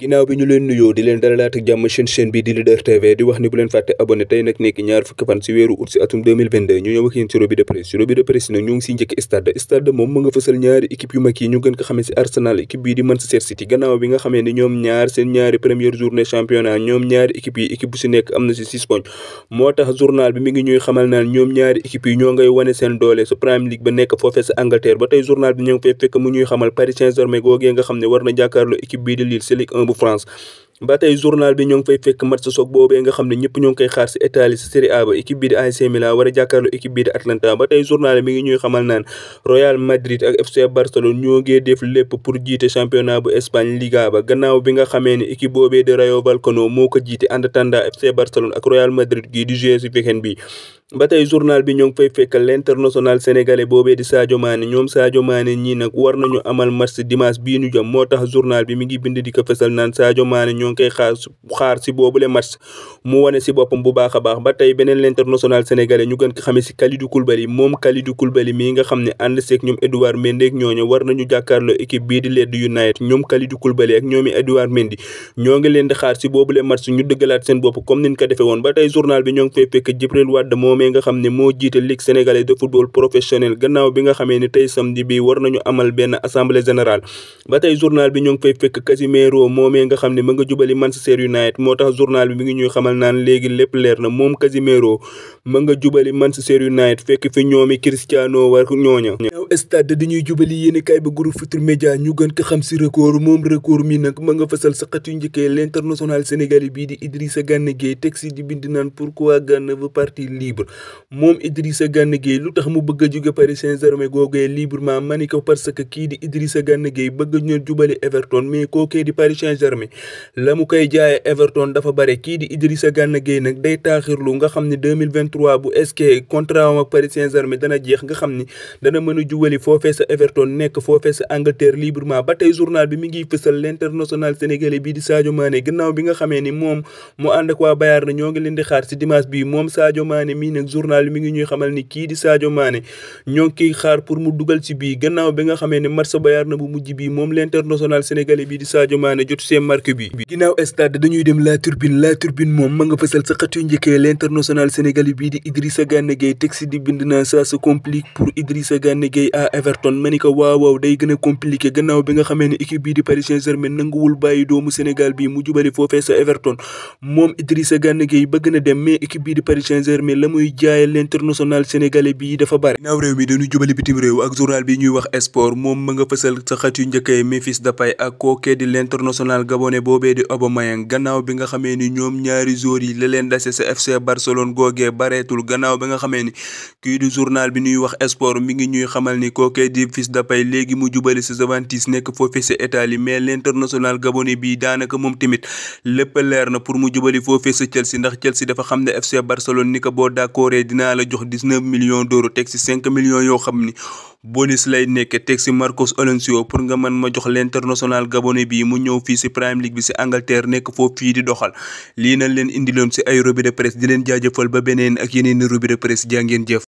ginnaaw bi ñu leen nuyoo di leen dalalaat ak jàmm chaîne bi di Leader TV di wax ni bu leen fàtte abonné tey nag nekk ñaar fukki fan si weeru août si atum 2022 ñu ñëw ak yéen si revue de presse nag ñu ngi si njëkk stade moom mu nga fësal ñaari équipe yu mag yi ñu gën ko xamee si Arsenal équipe bii di Manchester City gannaaw bi nga xamee ni ñoom ñaar seen ñaari première journée championnat ñoom ñaari équipe yi équipe bu si nekk am na si 6 points moo tax journal bi mi ngi ñuy xamal naan ñoom ñaari équipe yi ñoo ngay wane seen doole su Premier League ba nekk foofee sa Angleterre ba tey journal bi ñoo ngi fay fekk mu ñuy xamal Paris Saint-Germain googee nga xam ne war na jàkkaarloo équipe bii di Lille si Ligue 1 bu France ba tey journal bi ñoo ngi fay fekk match soog boobee nga xam ne ñëpp ñoo ngi koy xaar si Italie si Serie A ba équipe bii di AC Milan war a jàkkaarloo équipe bii di Atlanta ba tey journal bi mi ngi ñuy xamal naan Real Madrid ak FC Barcelone ñoo ngi def lépp pour jiite championnat bu Espagne Liga ba gannaaw bi nga xamee ne équipe boobee di Rayo Vallecano moo ko jiite en attendant FC Barcelone ak Real Madrid gii di jouer si weekend bi ba tey journal bi ñoo ngi fay fekk l'international sénégalais boobee di Sadio Mané ñoom Sadio Mané ñii nag war nañu amal match dimanche bii ñu jëm moo tax journal bi mi ngi bind di ko fesal naan Sadio Mané ñoo ngi koy xaar si boobule match mu wane si boppam bu baax a baax ba tey beneen l'international sénégalais ñu gën ko xamee si Kalidou Koulibaly moom Kalidou Koulibaly mii nga xam ne ànd seeg ñoom Edouard Mendy ak ñooñu war nañu jàkkaarloo équipe bii di Leeds United ñoom Kalidou Koulibaly ak ñoomi Edouard Mendy ñoo ngi leen di xaar si boobule match ñu dëggalaat seen bopp comme niñ ko defee woon ba tey journal bi ñoo ngi fay fekk Djibril Wade moomee nga xam ne moo jiite Ligue sénégalaise de football professionnel gannaaw bi nga xamee ni tey samedi bi war nañu amal benn assemblée générale ba tey journal bi ñoo ngi fay fekk Casemiro moomee nga xam ne ma nga jubali Manchester United moo tax journal bi mi ngi ñuy xamal naan léegi lépp leer na moom Casemiro ma nga jubali Manchester United fekk fi ñoomi Cristiano war ñooña ñëw stade dañuy jubali yéeni kaay ba groupe Futurs Médias ñu gën ko xam si record moom record mi nag ma nga fasal sa xat yu njëkkee l'international sénégalais bii di Idrissa Gana Gueye teg si di bind naan pourquoi Gana veut partir libre moom Idrissa Gana Gueye lu tax mu bëgg a jóge Paris Saint-Germain googee librement mani ko parce que kii di Idrissa Gana Gueye bëgg ñu jubali Everton mais kookee di Paris Saint-Germain la mu koy jaaye Everton dafa bare kii di Idrissa Gana Gueye nag day taaxirlu nga xam ne 2023 bu est-ce contrat am ak Paris Saint-Germain dana jeex nga xam ni dana mën a jubali foofee sa Everton nekk foofee sa Angleterre librement ba tey journal bi mi ngi fësal l'international sénégalais bii di Sadio Mané gannaaw bi nga xamee ni moom mu ànd ak waa Bayern na ñoo ngi leen di xaar si dimanche bi moom Sadio Mané mii nag journal mi ngi ñuy xamal ni kii di Sadio Mané ñoo ngi kiy xaar pour mu dugal ci bii gannaaw bi nga xamee ne match Bayern na bu mujj bii moom l'international sénégalais bii di Sadio Mané jot see marque bi ginnaaw stade dañuy dem la turbine moom ma nga fësal sa xët yu njëkkee l'international sénégalais bii di Idrissa Gana Gueye teg si di bind naa ça se complique pour Idrissa Gana Gueye à Everton ma ni ko waaw day gën a compliqué gannaaw bi nga xamee ne équipe bii di Paris Saint-Germain nanguwul bàyyi doomu Sénégal bii mu jubali foofee sa Everton moom Idrissa Gana Gueye bëgg na dem mais équipe bii di Paris Saint-Germain la muy jaaye l'international sénégalais bii dafa bari ginnaaw réew mi dañuy jubali bitim réew ak journal bi ñuy wax sport moom ma nga fësal sa xët yu njëkkee Memphis Depay ak kookee di l'international gabonais boobee di Aubameyang gannaaw bi nga xamee ni ñoom ñaari joueurs yi la leen dase sa FC Barcelone googee bareetul gannaaw bi nga xamee ni kii di journal bi ñuy wax sport mi ngi ñuy xamal ni kookee di Memphis Depay léegi mu jubali sa Juventus nekk foofee sa Italie mais l'international gabonais bii daanaka moom tamit lépp leer na pour mu jubali foofee sa Chelsea ndax Chelsea dafa xam ne FC Barcelone ni ko boo d'accordé dinaa la jox 19 millions d'euros teg si 5 millions yoo xam ni bonus lay nekk teg si Marcos Alonso pour nga mën ma jox l'international gabonais bi mu ñëw fii si Premier League bi si Angleterre nekk foofu fii di doxal lii nañ leen indiloon si ay revue de presse di leen jaajëfal ba beneen ak yeneen revue de presse jaa ngeen jëf